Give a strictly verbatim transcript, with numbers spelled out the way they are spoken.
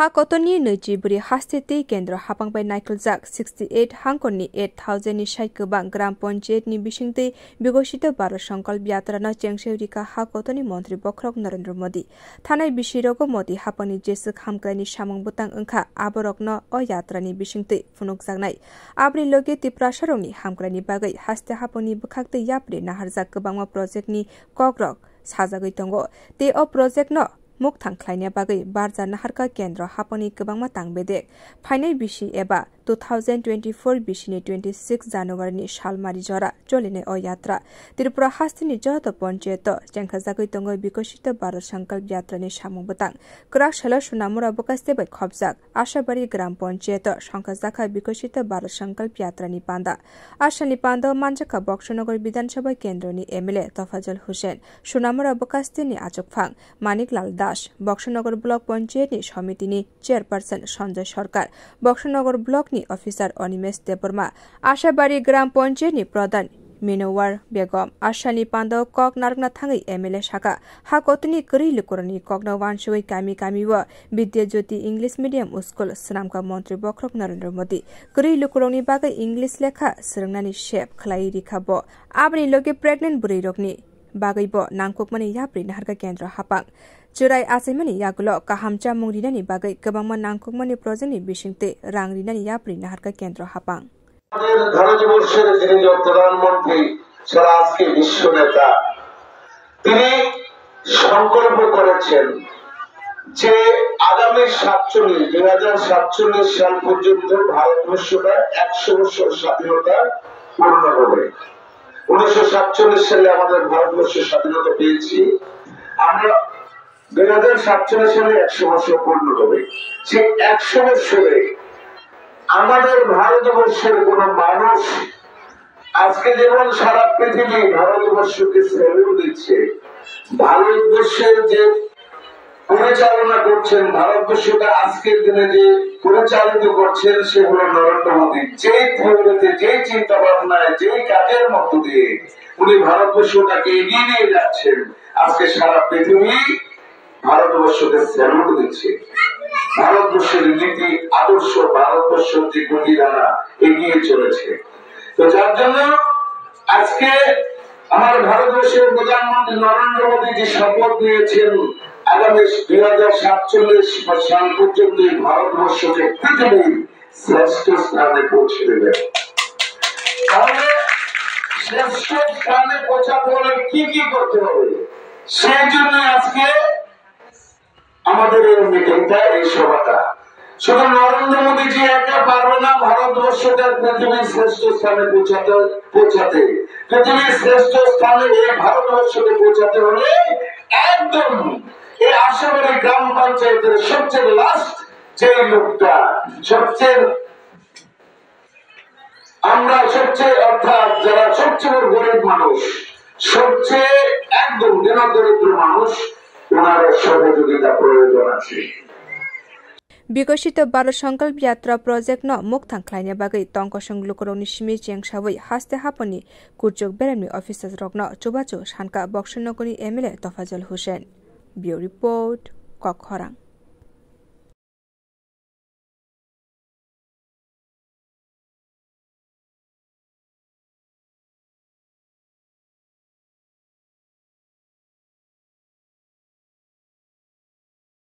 Ha kotorni nwichi bwrwi haste tei kendro hapang bai naikholjak sixty eight hangkorni eight thousand ni sai kwbang Gram Panchayat ni bisingtwi Bikosito Bharat Sankalp Yatra no chengse rika ha kotorni montri bokhorok Narendra Modi. Thanai bisirogo Modi hapangni jeswk hamkraini samung bwtang wngkha, aborokno o yatra ni bisingtwi phunukjaknai. Aboni logi Tiprasarokni hamkraini bagwi haste hapangni bwkhaktwi yapri naharjak kwbangma project ni kokrok sajagwi tongo. Tei o project no mukthang khlaina bagwi barja naharkha kendro hapangni kwbangma tang bedek. Phainai bisi eba two thousand twenty-four bisini twenty-six January ni salmari jora cholinai o yatra. Tripura hasteni joto ponchayato chengkhajagwi tongo Bikosito Bharat Sankalp Yatra ni samung bwtang. Kwrak salo Sonamura bwkhaste bai khopjak Ashabari Gram Panchayato songkhajakha Bikosito Bharat Sankalp Yatra ni panda. Asani panda manjakha Boksanagar Bidhan Sabha Kendroni M L A Tofajal Hussain, Sonamura bwkhasteni achukphang Manik Lal Das, Boksanagar Block Panchayat ni Somiti ni Chairperson Sanjay Sarkar, Boksanagar Block ni Officer Animesh Debbarma, Ashabari Gram Panchayat ni Pradhan Minowar Begum. Asani panda kok narwkna thangwi M L A sakha, ha kotorni kwrwi lukurokni kokno wansugwi kami kami o Vidya Jyoti English Medium School swnamkha Montri Bokhorok Narendra Modi. Kwrwi lukurokni bagwi English lekha swrwngnani sep khlaiwi rikha bo. Aboni logi pregnant bwrwirokni bagwi bo nangkukmani yapri naharkha kendro hapang. Chwrai achaimani yagulo kaham chamung rinani bagwi kwbangma nangkukmani project ni bisingtwi rang rinani yapri naharkha kendro hapang. আমাদের ভারতবর্ষের যিনি প্রধানমন্ত্রী, সারা আজকে বিশ্ব নেতা, তিনি সংকল্প করেছেন যে আগামী সাতচল্লিশ, দুই হাজার সাতচল্লিশ সাল পর্যন্ত ভারতবর্ষটা একশো বছর স্বাধীনতা পূর্ণ হবে। উনিশশো সাতচল্লিশ সালে আমাদের ভারতবর্ষ স্বাধীনতা পেয়েছি। আমরা দুই হাজার সাতচল্লিশ সালে একশো বছর পূর্ণ হবে। সেই একশো বছরে আমাদের ভারতবর্ষের কোনো মানুষ আজকে যেমন সারা পৃথিবী ভারতবর্ষকে স্যালুট দিচ্ছে, ভারতবর্ষের যে পরিচালনা করছেন, ভারতবর্ষকে আজকের দিনে যে পরিচালিত করছেন, সে হলো নরেন্দ্র মোদী। যেই থিওরিতে, যেই চিন্তা ভাবনায়, যেই কাজের মধ্য দিয়ে উনি ভারতবর্ষটাকে এগিয়ে নিয়ে যাচ্ছেন, আজকে সারা পৃথিবী ভারতবর্ষকে স্যালুট দিচ্ছে। ভারতবর্ষের নীতি আদর্শ, ভারতবর্ষের যে গতিধারা এগিয়ে চলেছে। তো যার জন্য আজকে আমার ভারতবর্ষের প্রধানমন্ত্রী নরেন্দ্র মোদী যে শপথ নিয়েছেন, আগামী দুই হাজার সাতচল্লিশ সাল পর্যন্ত এই ভারতবর্ষকে পৃথিবীর শ্রেষ্ঠ স্থানে পৌঁছে দেবেন। তাহলে শ্রেষ্ঠ স্থানে পৌঁছাতে হলে কি কি করতে হবে? সেই জন্য আজকে আমাদের এই মিটিংটা, এই সভাটা। শুধু নরেন্দ্র মোদীজি একা পারবে না ভারতবর্ষটা পৃথিবীর শ্রেষ্ঠ স্থানে পৌঁছাতে, পৌঁছাতে। পৃথিবীর শ্রেষ্ঠ স্থানে এই ভারতবর্ষকে পৌঁছাতে হলে একদম এই আশাবাড়ি গ্রাম পঞ্চায়েতের সবচেয়ে লাস্ট যে লোকটা, সবচেয়ে আমরা সবচেয়ে, অর্থাৎ যারা সবচেয়ে গরিব মানুষ, সবচেয়ে একদম দীনদরিদ্র মানুষ, ওনার সহযোগিতা প্রয়োজন আছে। Bikosito Bharat Sankalp Yatra project no mukthang khlaina bagwi tongkosong lukurokni simi chengsawi haste haponi kuchuk beremni officers rokno chubachu sanka Boksonogorni M L A Tofajal Hussain. Bureau Report, Kokhorang.